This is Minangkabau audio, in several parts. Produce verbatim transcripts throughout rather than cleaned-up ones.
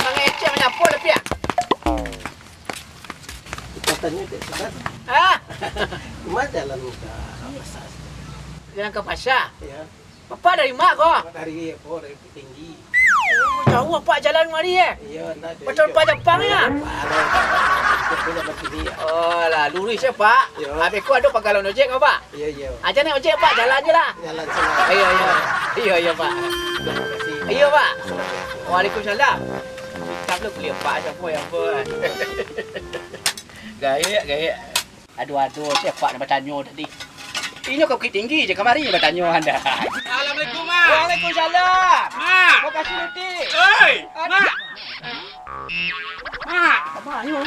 Mangecek manyapo tapi, ah? Katonyo dek sudah. Hah? Cuma jalan ka pasar. Jalan ka pasar? Iyo. Bapak dari ma ko? Dari apo, dari Tinggi. Oh, jauah, Pak, jalan mari, eh? Iyo, ndak jauah. Macam Pak Japang, ya? Parah. Itu pun dapat sini, ya. Oh, lah, luruih, ya, Pak. Iyo. Abih ko ado pangkalan ojek ko, Pak? Iyo, iyo. Aja naik ojek, Pak, jalan je lah. Jalan sajo. Iyo, iyo. Iyo, iyo, Pak. Terima kasih. Iyo, Pak. Waalaikumsalam. Tablo kuliah, Pak, siapa yang pun. Gaek, gaek. Aduh, aduh, sia Pak nan batanyo tadi? Inyo ka Bukittinggi je, kamari je batanyo anda. Assalamualaikum, Mak. Waalaikumsalam. Mak. Makasih, Luti. Oi, aduh. Mak. Mak. Apa ayo?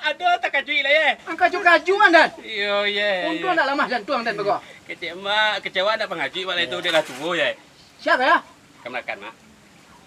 Aduh, takajuik lah, ye. Angka kaju-kaju, Andan. Iyo, ye. Untuang ndak lamah jantuang, Andan, bago. Kecek Mak, kecewa ndak pangajuik, Mak, lah itu. Iyo. Dia lah tuo, ye. Sia, ya? Kamanakan, Mak.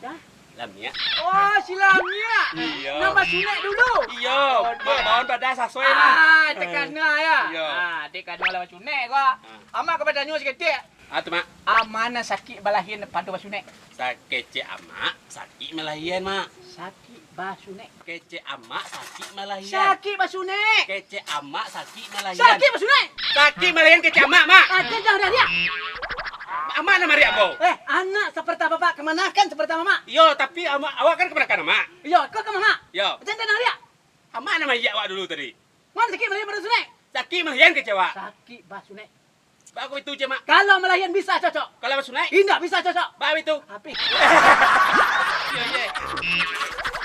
Sia? Lamiak. Oh, si Lamiak. Iyo. Nan basunek dulu. Iyo. Oh, Mak, dek. Baun padas asoi, Mak. Ah, takana, ya. Iyo. Ah, dek kano lah basunek ko. Ah. Amak ka batanyo saketek. Ah, tu, Mak. Amak nan sakik balahian pado basunek? Sa-, kecek Amak, sakik malahian, Mak. Sakik basunek. Kecek Amak sakik malahian. Sakik basunek. Kecek Amak sakik malahian. Sakik basunek. Sakik malahian kecek Amak, Mak. Aja jangan riak. Amak nan mariak, Bo. Eh, anak saparti bapak kamanakan saparti mamak. Iyo, tapi Amak, awak kan kamanakan Amak. Iyo, kau ka mamak. Iyo. Aja jangan riak. Amak nan mariak awak dulu tadi. Mano sakik malahian pado sunek? Sakik malahian kecek awak. Sakik basunek. Baa kok itu, Cek Mak? Kalau malahian bisa cocok. Kalau basunek? Indak bisa cocok. Baa itu? Habis. Iyo, iyo.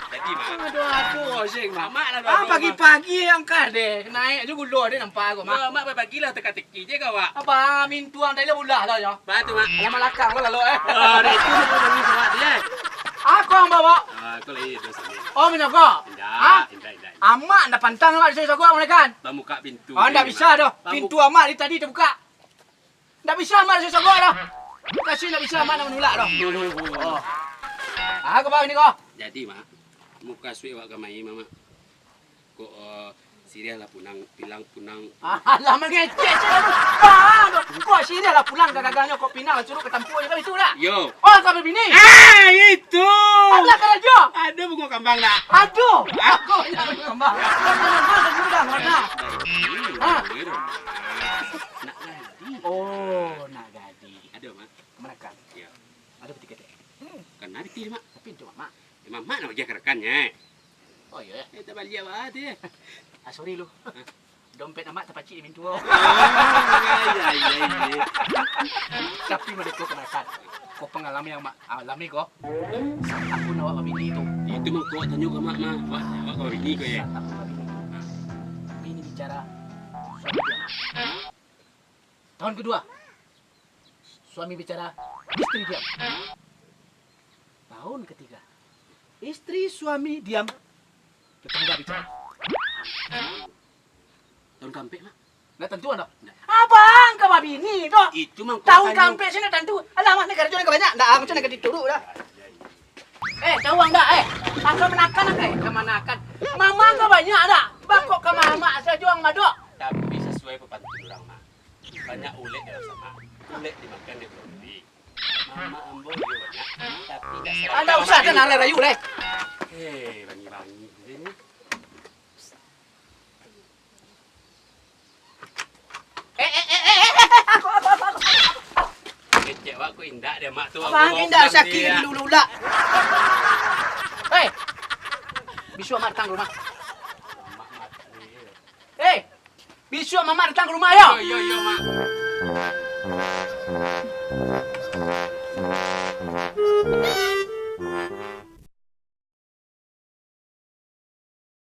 Jadi, Mak. Aduh, aduh, Cek Mak. Amak lah, ah, aduh, pagi-pagi angkah deh. Naik je gulo deh nampak kok, Mak. Yo, Mak, pagi lah teka-teki je kawak. Apa? Mintuang tadi lah bulah lah, yo. Baa tu, Mak? Alah malakang lah lalu, eh. Oh, dek itu nak pergi sama dia, eh. Aku yang bawa. Ah, aku lagi dosa ni. Oh, menyogok? Indak, hah? Indak, indak, indak. Amak ndak pantang, Mak, disuruh sogok, kan? Bambuka pintu. Oh, ndak bisa doh. Pintu Amak dari tadi terbuka. Ndak bisa Amak sogok doh. Kasih ndak bisa Amak nak manulak doh. Oh. Ah, ka bawah ni ko. Jadi, Mak, mukasuik awak kamari, Mak. Kok, eh, siriah lah punang, pilang punang. Alah, mangecek je. Ah, kok siriah lah pulang ka gaganyo, kok pinang lah suruh ka tampuak je, kan itu lah. Yo. Oh, ka babini. Ah, itu. Alah, karajo. Aduh, bungo kambang dah. Aduh. Ah. Aku banyak bungo kambang. Bungo kambang, bungo kambang, mana? Ah. Nak gadih. Oh, nak gadih. Ado, Mak. Kamanakan? Iyo. Ado piti ketek? Hmm. Kan ado piti, Mak. Tapi untuak Mamak. Eh, Mamak nak bagi ka rakan, eh. Oh, iyo, eh. Eh, tabaliak baa tu, eh. Ah, sorry lu. Hah? Dompet Amak tapacik di pintu. Oh, iyo, iyo, iyo. Tapi mah dek ko kamanakan. Ko pangalaman yang Mak alami ko. Saat aku nak babini tu. Itu mah ko tanyo ka Mak, Mak. Wak, wak ka babini ko, yo. Saat aku babini. Bini bicara, suami diam. Tahun kedua, suami bicara, istri diam. Tahun ketiga, istri suami diam, tetangga bicara. Tahun kaampek, Mak? Ndak tantu, ado. Ndak. Abang ka babini tu. Itu mah tahun kaampek se ndak tantu. Alah, Mak, ni karajo nan ka banyak. Ndak, aku tu nan ka dituruk dah. Eh, tahu ndak, eh? Angka manakan, eh? Kamanakan. Mamak ka banyak dak? Baa kok ka mamak sajo ang madok? Tapi sasuai pepantun urang, Mak. Banyak ulek dalam samak. Ulek dimakan dek urang tadi. Mamak ambo iyo banyak, tapi dak sabanyak. Anda usah kan alai rayu, leh. Eh, bangi-bangi je ni. Eh, eh, eh, eh, eh, eh, aku, aku, aku, aku. Kecek awak ko indak deh, Mak, tu. Abang indak, sakik di lululak. Hei, bisuak Mak datang rumah. Hei, bisuak Mamak datang ka rumah, yo. Yo, yo, yo, Mak.